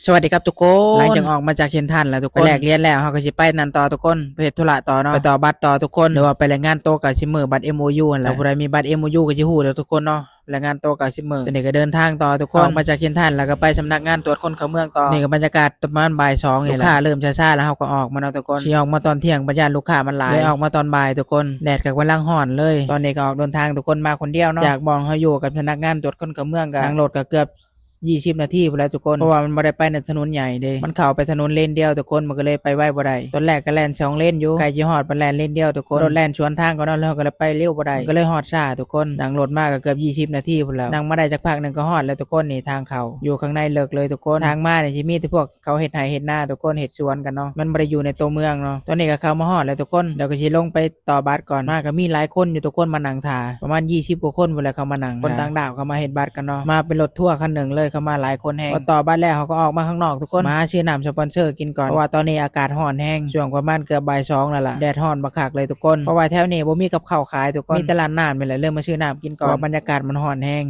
ສະຫວັດດີຄັບທຸກຄົນ ຫຼັງຈາກອອກມາຈາກເຊັນທຣານແລ້ວທຸກຄົນ ໄປແລກຫຼຽນແລ້ວ ເຮົາກໍຊິໄປນັ້ນຕໍ່ທຸກຄົນ ໄປເຮັດທຸລະຕໍ່ເນາະ ໄປຕໍ່ບັດຕໍ່ທຸກຄົນ ຫຼືວ່າໄປລາຍງານໂຕກາຊິເມີ ບັດເອັມໂອຢູຫັ້ນແຫຼະ ຖ້າຜູ້ໃດມີບັດເອັມໂອຢູກໍຊິຮູ້ແລ້ວທຸກຄົນເນາະ ລາຍງານໂຕກາຊິເມີ ຕອນນີ້ກໍເດີນທາງຕໍ່ທຸກຄົນ ອອກມາຈາກເຊັນທຣານແລ້ວກໍໄປສຳນັກງານຕວດຄົນເຂົ້າເມືອງຕໍ່ ນີ້ກໍບັນຍາກາດປະມານບ່າຍສອງນີ້ແຫຼະ ລູກຄ້າເລີ່ມຊ້າໆແລ້ວ ເຮົາກໍອອກມາເນາະທຸກຄົນ ຊິອອກມາຕອນທ່ຽງ ບັດຢ້ານລູກຄ້າມັນຫຼາຍ ເລີຍອອກມາຕອນບ່າຍທຸກຄົນ ແດດກໍກຳລັງຮ້ອນເລີຍ ຕອນນີ້ກໍອອກເດີນທາງທຸກຄົນ ມາຄົນດຽວເນາະ ຈາກບ່ອນເຮົາຢູ່ກັບສຳນັກງານຕວດຄົນເຂົ້າເມືອງກໍ ນັ່ງລົດກໍເກືອບ ຊາວນາທີພຸ້ນແຫຼະທຸກຄົນ ເພາະວ່າມັນບໍ່ໄດ້ໄປໃນຖະໜົນໃຫຍ່ເດ້ ມັນເຂົ້າໄປຖະໜົນເລນດຽວທຸກຄົນ ມັນກໍເລີຍໄປໄວບໍ່ໄດ້ ຕອນແລກກໍແລ່ນສອງເລນຢູ່ ໃກ້ຊິຮອດ ມັນແລ່ນເລນດຽວທຸກຄົນ ລົດແລ່ນສວນທາງກັນເນາະ ແລ້ວເຮົາກໍເລີຍໄປເລັວບໍ່ໄດ້ ມັນກໍເລີຍຮອດຊ້າທຸກຄົນ ນັ່ງລົດມາກໍເກືອບຊາວນາທີພຸ້ນແລ້ວ ນັ່ງມາໄດ້ຈັກພັກໜຶ່ງກໍຮອດແລ້ວທຸກຄົນ ນີ້ທາງເຂົ້າ ຢູ່ຂ້າງໃນເລິກເລີຍທຸກຄົນ ທາງມານີ້ຊິມີແຕ່ພວກເຂົາເຮັດໄຮ່ເຮັດນາທຸກຄົນ ເຮັດສວນກັນເນາະ ມັນບໍ່ໄດ້ຢູ່ໃນຕົວເມືອງເນາະ ຕອນນີ້ກໍເຂົ້າມາຮອດແລ້ວທຸກຄົນ ດຽວກໍຊິລົງໄປ ຕໍ່ບັດກ່ອນ ມາກໍມີຫຼາຍຄົນຢູ່ທຸກຄົນ ມານັ່ງຖ້າ ປະມານຊາວກວ່າຄົນພຸ້ນແຫຼະ ເຂົາມານັ່ງ ຄົນຕ່າງດ້າວເຂົາມາເຮັດບັດກັນເນາະ ມາເປັນລົດທົວຄັນໜຶ່ງເລີຍ ເຂົາມາຫຼາຍຄົນແຮງ ພໍຕໍ່ບັດແລ້ວເຮົາກໍອອກມາຂ້າງນອກທຸກຄົນ ມາຫາຊື້ນ້ຳສະປອນເຊີກິນກ່ອນ ເພາະວ່າຕອນນີ້ອາກາດຮ້ອນແຮງ ຊ່ວງປະມານເກືອບບ່າຍສອງແລ້ວລະ ແດດຮ້ອນບັກຄັກເລີຍທຸກຄົນ ເພາະວ່າແຖວນີ້ບໍ່ມີກັບເຂົ້າຂາຍທຸກຄົນ ມີແຕ່ຮ້ານນ້ຳນີ້ແຫຼະ ເລີຍມາຊື້ນ້ຳກິນກ່ອນ ເພາະວ່າບັນຍາກາດມັນຮ້ອນແຮງ